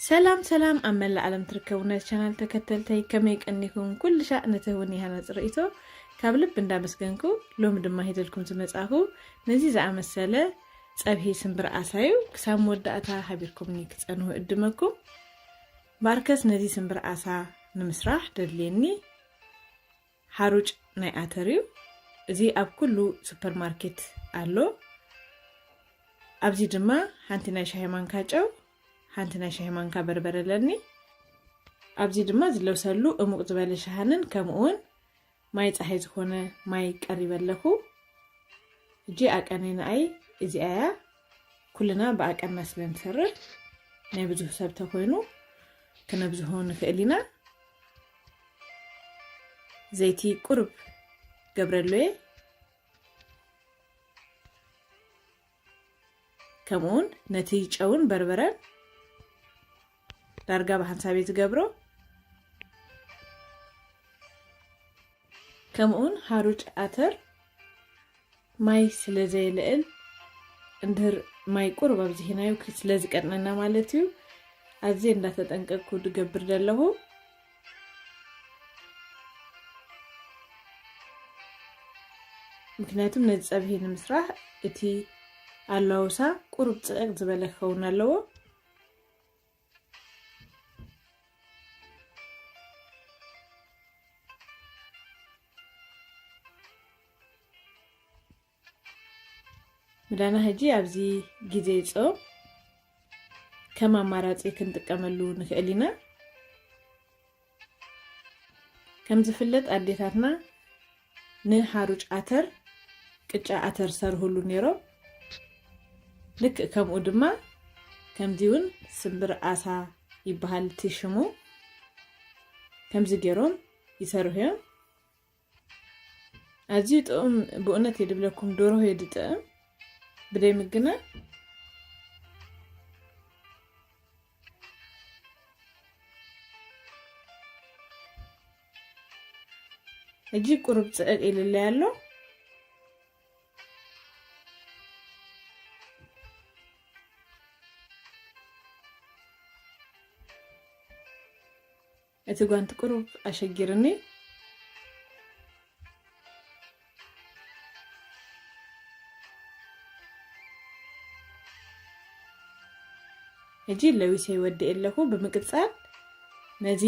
ሰላም ሰላም፣ ኣብ መላእ ዓለም ትርከቡ ናይ ቻናል ተከተልተይ፣ ከመይ ቀኒኩም? ኩሉ ሻዕ ነቲ ህውኒ ሃናጽ ርእይቶ ካብ ልብ እንዳመስገንኩ፣ ሎሚ ድማ ሂደልኩም ዝመጻኹ ነዚ ዝኣመሰለ ጸብሒ ስምብር ዓሳ እዩ። ክሳብ መወዳእታ ሓቢርኩምኒ ክጸንሁ እድመኩም። ባርከስ ነዚ ስምብር ዓሳ ንምስራሕ ደድልየኒ ሓሩጭ ናይ ኣተር እዩ። እዚ ኣብ ኩሉ ሱፐርማርኬት ኣሎ። ኣብዚ ድማ ሓንቲ ናይ ሻሂ ማንካ ጨው፣ ሓንቲ ናይ ሻሂ ማንካ በርበረ ኣለኒ። ኣብዚ ድማ ዝለብሰሉ እሙቕ ዝበለ ሸሃንን ከምኡ እውን ማይ ጸሓይ ዝኾነ ማይ ቀሪበ ኣለኹ። ሕጂ ኣቀኔ ንኣይ እዚኣ እያ። ኩልና ብኣቀና ስለ ንሰርሕ ናይ ብዙሕ ሰብ ተኮይኑ ክነብዝሆ ንኽእል ኢና። ዘይቲ ቁሩብ ገብረሉ እየ። ከምኡውን ነቲ ጨውን በርበረን ዳርጋ ብሓንሳብ እየ ዝገብሮ። ከምኡውን ሓሩጭ ኣተር ማይ ስለ ዘየልዕል፣ እንድህር ማይ ቁሩብ ኣብዚሂናዮ ክ-፣ ስለ ዝቀጥነና ማለት እዩ። ኣዝየ እንዳተጠንቀቅኩ ድገብር ዘለኹ። ምክንያቱም ነዚ ጸብሒ ንምስራሕ እቲ ኣላውሳ ቁሩብ ጽዕቅ ዝበለ ክኸውን ኣለዎ። ምዳና ሕጂ ኣብዚ ግዜ ጾም ከም ኣማራጺ ክንጥቀመሉ ንኽእል ኢና። ከም ዝፍለጥ ኣዴታትና ንሓሩጭ ኣተር ቅጫ ኣተር ሰርሁሉ ነይሮም። ልክእ ከምኡ ድማ ከምዚ እውን ስምብር ዓሳ ይበሃል እቲ ሽሙ። ከምዚ ገይሮም ይሰርሑ እዮም። ኣዝዩ ጥዑም ብእውነት እየ ድብለኩም፣ ደርሆ እየ ድጥዕም ብደይ ምግናን። ሕጂ ቁሩብ ጽዕቅ ኢልለይ ኣሎ። እቲ ጓንቲ ቁሩብ ኣሸጊርኒ። ሕጂ ለዊሰ ይወድእ ኣለኹ። ብምቅጻል ነዚ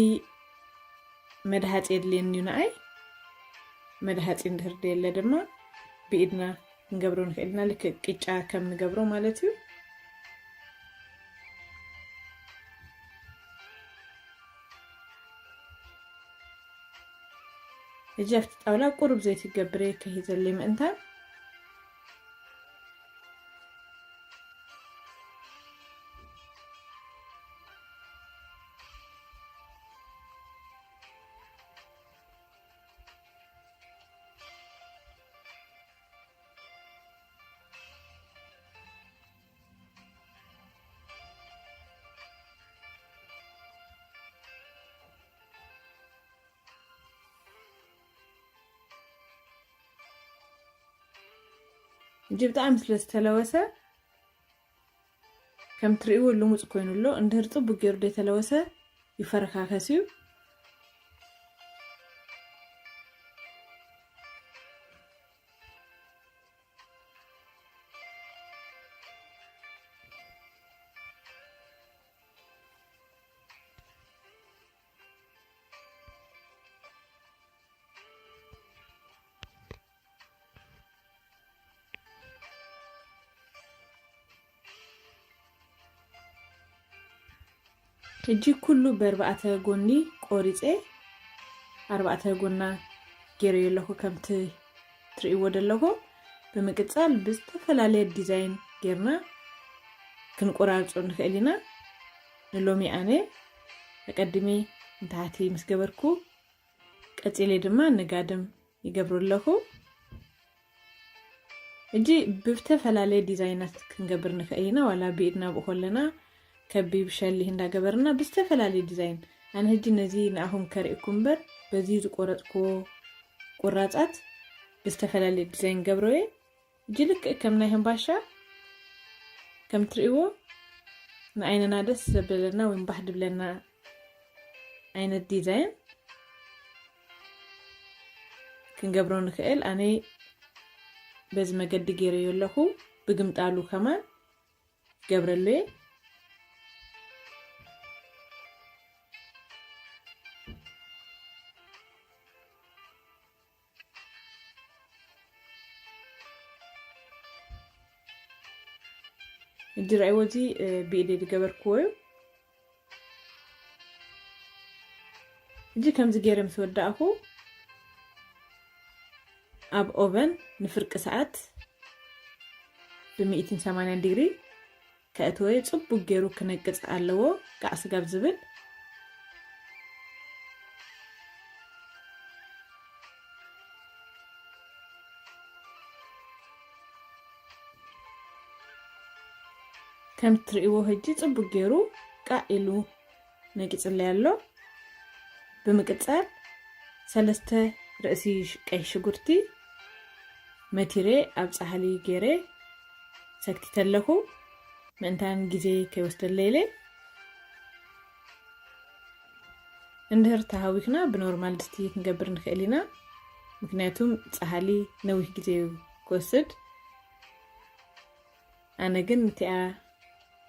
መድሃጺ የድልየኒ እዩ ንኣይ። መድሃጺ እንድህር ደየለ ድማ ብኢድና ክንገብሮ ንኽእል ኢና፣ ልክዕ ቅጫ ከም ንገብሮ ማለት እዩ። ሕጂ ኣብቲ ጣውላ ቁሩብ ዘይቲ ገብረ ከሂዘለይ ምእንታን። ሕጂ ብጣዕሚ ስለ ዝተለወሰ ከም ትርእይዎ ልሙጽ ኮይኑ ኣሎ። እንድህር ጽቡቅ ገይሩ ዘይተለወሰ ይፈረካከስ እዩ። ሕጂ ኩሉ በርባዕተ ጎኒ ቆሪጸ ኣርባዕተ ጎና ገይረዮ ኣለኹ፣ ከምቲ ትርእይዎ ዘለኹም። ብምቅጻል ብዝተፈላለየ ዲዛይን ጌርና ክንቆራርጾ ንኽእል ኢና። ንሎሚ ኣነ ኣቀዲመ ንታሕቲ ምስ ገበርኩ፣ ቀጺለ ድማ ንጋድም ይገብሮ ኣለኹ። ሕጂ ብዝተፈላለየ ዲዛይናት ክንገብር ንኽእል ኢና፣ ዋላ ብኢድና ብኡ ከለና ከቢብ ሸሊህ እንዳገበርና ብዝተፈላለየ ዲዛይን። ኣነ ሕጂ ነዚ ንኣኹም ከርእየኩም እምበር፣ በዚ ዝቆረጽክዎ ቁራጻት ብዝተፈላለየ ዲዛይን ገብሮ እየ። ሕጂ ልክዕ ከም ናይ ሕምባሻ ከም ትርእይዎ ንዓይንና ደስ ዘብለና ወይም ባህ ድብለና ዓይነት ዲዛይን ክንገብሮ ንኽእል። ኣነ በዚ መገዲ ገይረዮ ኣለኹ። ብግምጣሉ ከማን ገብረሉ እየ። እድራይዎ እዚ ብኢደይ ዝገበርክዎ እዩ። እጂ ከምዚ ገይረ ምስ ወዳእኹ ኣብ ኦቨን ንፍርቂ ሰዓት ብ ሚእትን ሰማንያን ዲግሪ ከእትወዮ ጽቡቅ ገይሩ ክነቅጽ ኣለዎ። ቃዕ ስጋብ ዝብል ከም ትርእይዎ ሕጂ ጽቡቅ ገይሩ ቃዕ ኢሉ ነቂጽለይ ኣሎ። ብምቅጻል ሰለስተ ርእሲ ሽ- ቀይ ሽጉርቲ መቲረ ኣብ ጻሕሊ ገይረ ሰክቲተ ኣለኹ። ምእንታን ግዜ ከይወስደለይ ኢለ። እንድህር ተሃዊኽና ብኖርማል ድስቲ ክንገብር ንኽእል ኢና። ምክንያቱም ጻሕሊ ነዊሕ ግዜ እዩ ክወስድ። ኣነ ግን እቲኣ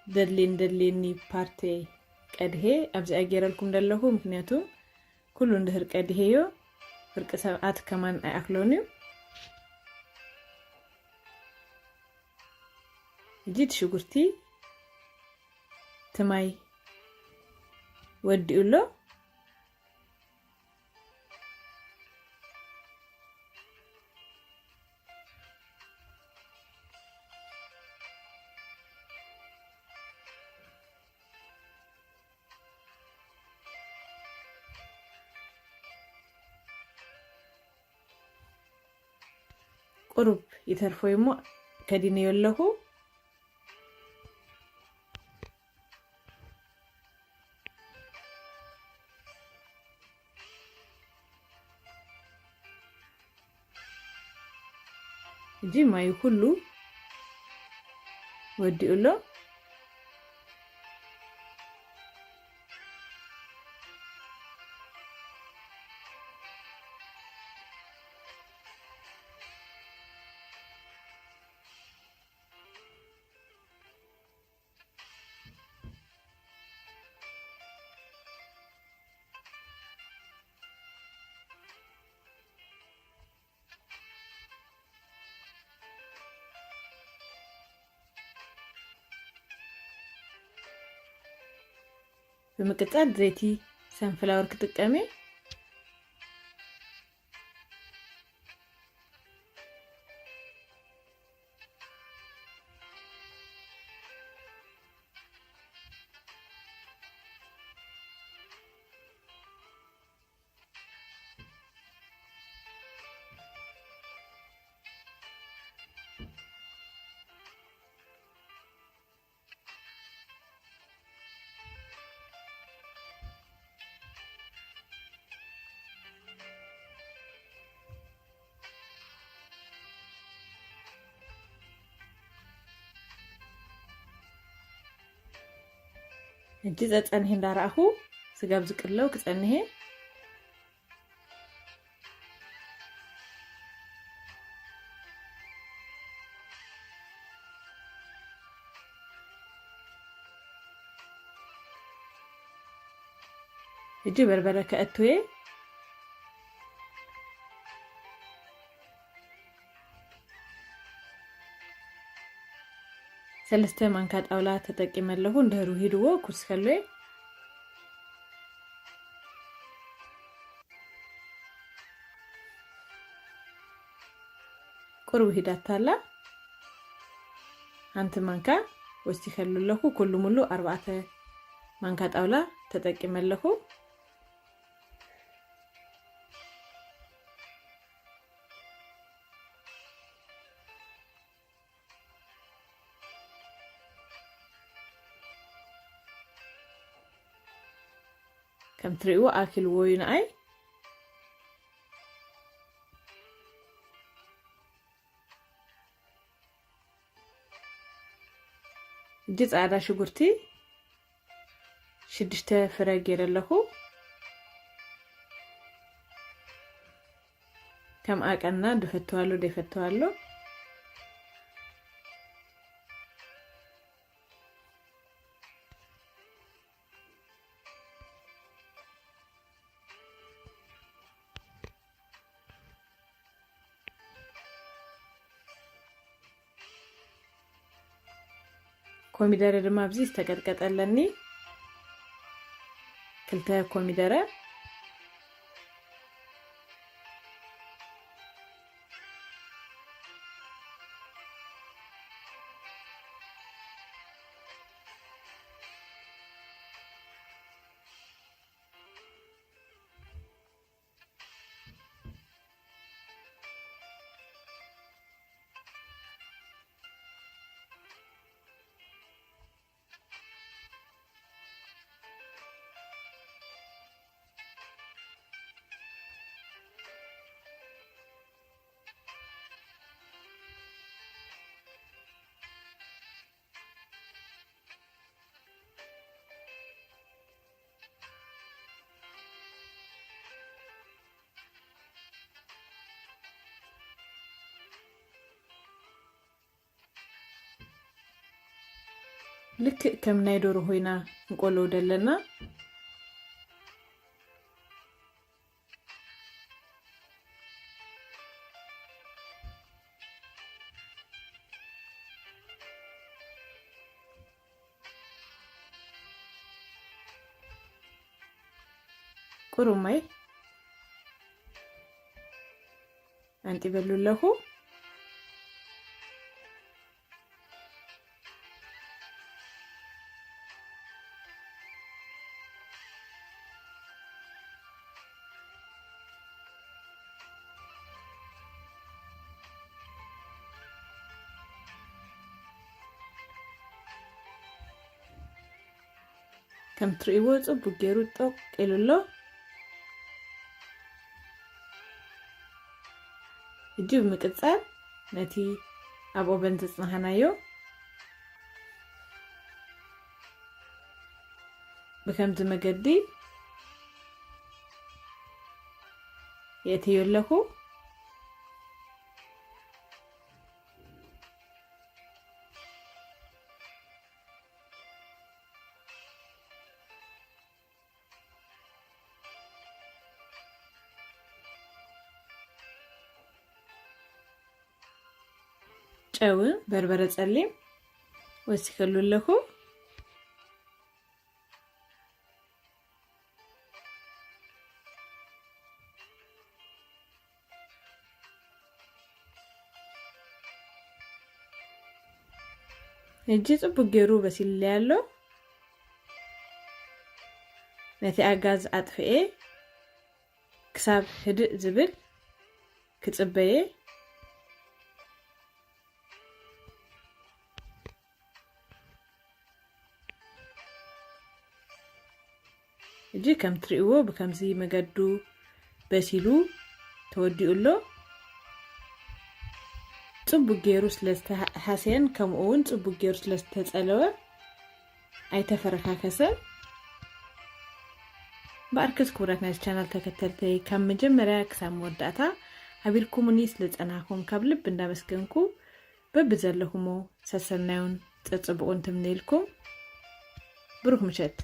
ደድልየን ደድልየኒ ፓርቴ ቀድሄ ኣብዚኣ ገይረልኩም ዘለኹ። ምክንያቱም ኩሉ እንድህር ቀድሄዮ ፍርቂ ሰዓት ከማን ኣይኣክሎን እዩ። ሕጂ እቲ ሽጉርቲ እቲ ማይ ወዲኡ ኣሎ። ቁሩብ ይተርፎ እሞ ከዲነዮ ኣለኹ። ሕጂ ማዩ ኩሉ ወዲኡ ኣሎ። ብምቅጻል ዘይቲ ሰንፍላወር ክጥቀም እየ። ሕጂ ጸጸንሄ እንዳረኣኹ ስጋብ ዝቅለው ክጸንሄ። ሕጂ በርበረ ከእትዌ። ሰለስተ ማንካ ጣውላ ተጠቂመ ኣለኹ። እንድህር ውሂድዎ ኩስከሉ እየ። ቁሩብ ውሂዳታ ኣላ። ሓንቲ ማንካ ወሲኸሉ ኣለኹ። ኩሉ ሙሉ ኣርባዕተ ማንካ ጣውላ ተጠቂመ ኣለኹ። ከም ትርእይዎ ኣኪልዎ እዩ ንኣይ። እጂ ጻዕዳ ሽጉርቲ ሽዱሽተ ፍረ ገይረ ኣለኹ። ከም ኣቀና ድፈትዋሉ ደይፈትዋሉ። ኮሚደረ ድማ ኣብዚ ዝተቀጥቀጠ ኣለኒ። ክልተ ኮሚደረ። ልክእ ከም ናይ ዶሮ ኮይና ክንቆልዎ ደለና። ቁሩብ ማይ ኣንጢበሉ ኣለኹ። ከም ትርእይዎ ጽቡቅ ገይሩ ጦቅ ኢሉ ኣሎ። ሕጂ ብምቅጻል ነቲ ኣብ ኦቨን ዘጽናሃናዮ ብከምዚ መገዲ የእትዮ ኣለኹ። ጨው፣ በርበረ ጸሊም ወሲኸሉ ኣለኹ። ሕጂ ጽቡቅ ገይሩ በሲልለይ ኣሎ። ነቲ ኣጋዝ ኣጥፍኤ ክሳብ ህድእ ዝብል ክጽበየ። ሕጂ ከም ትርእይዎ ብከምዚ መገዱ በሲሉ ተወዲኡ ኣሎ። ጽቡቅ ገይሩ ስለ ዝተሃሰየን ከምኡ እውን ጽቡቅ ገይሩ ስለ ዝተጸለወ ኣይተፈረካከሰን። በኣርከስ ክቡራት ናይዚ ቻናል ተከተልተይ ካብ መጀመርያ ክሳብ መወዳእታ ሓቢርኩምኒ ስለ ዝጸናሕኩም ካብ ልቢ እንዳመስገንኩ በብዘለኹሞ ሰሰናዩን ጸጽቡቑን ትምነየልኩም። ብሩኽ ምሸት።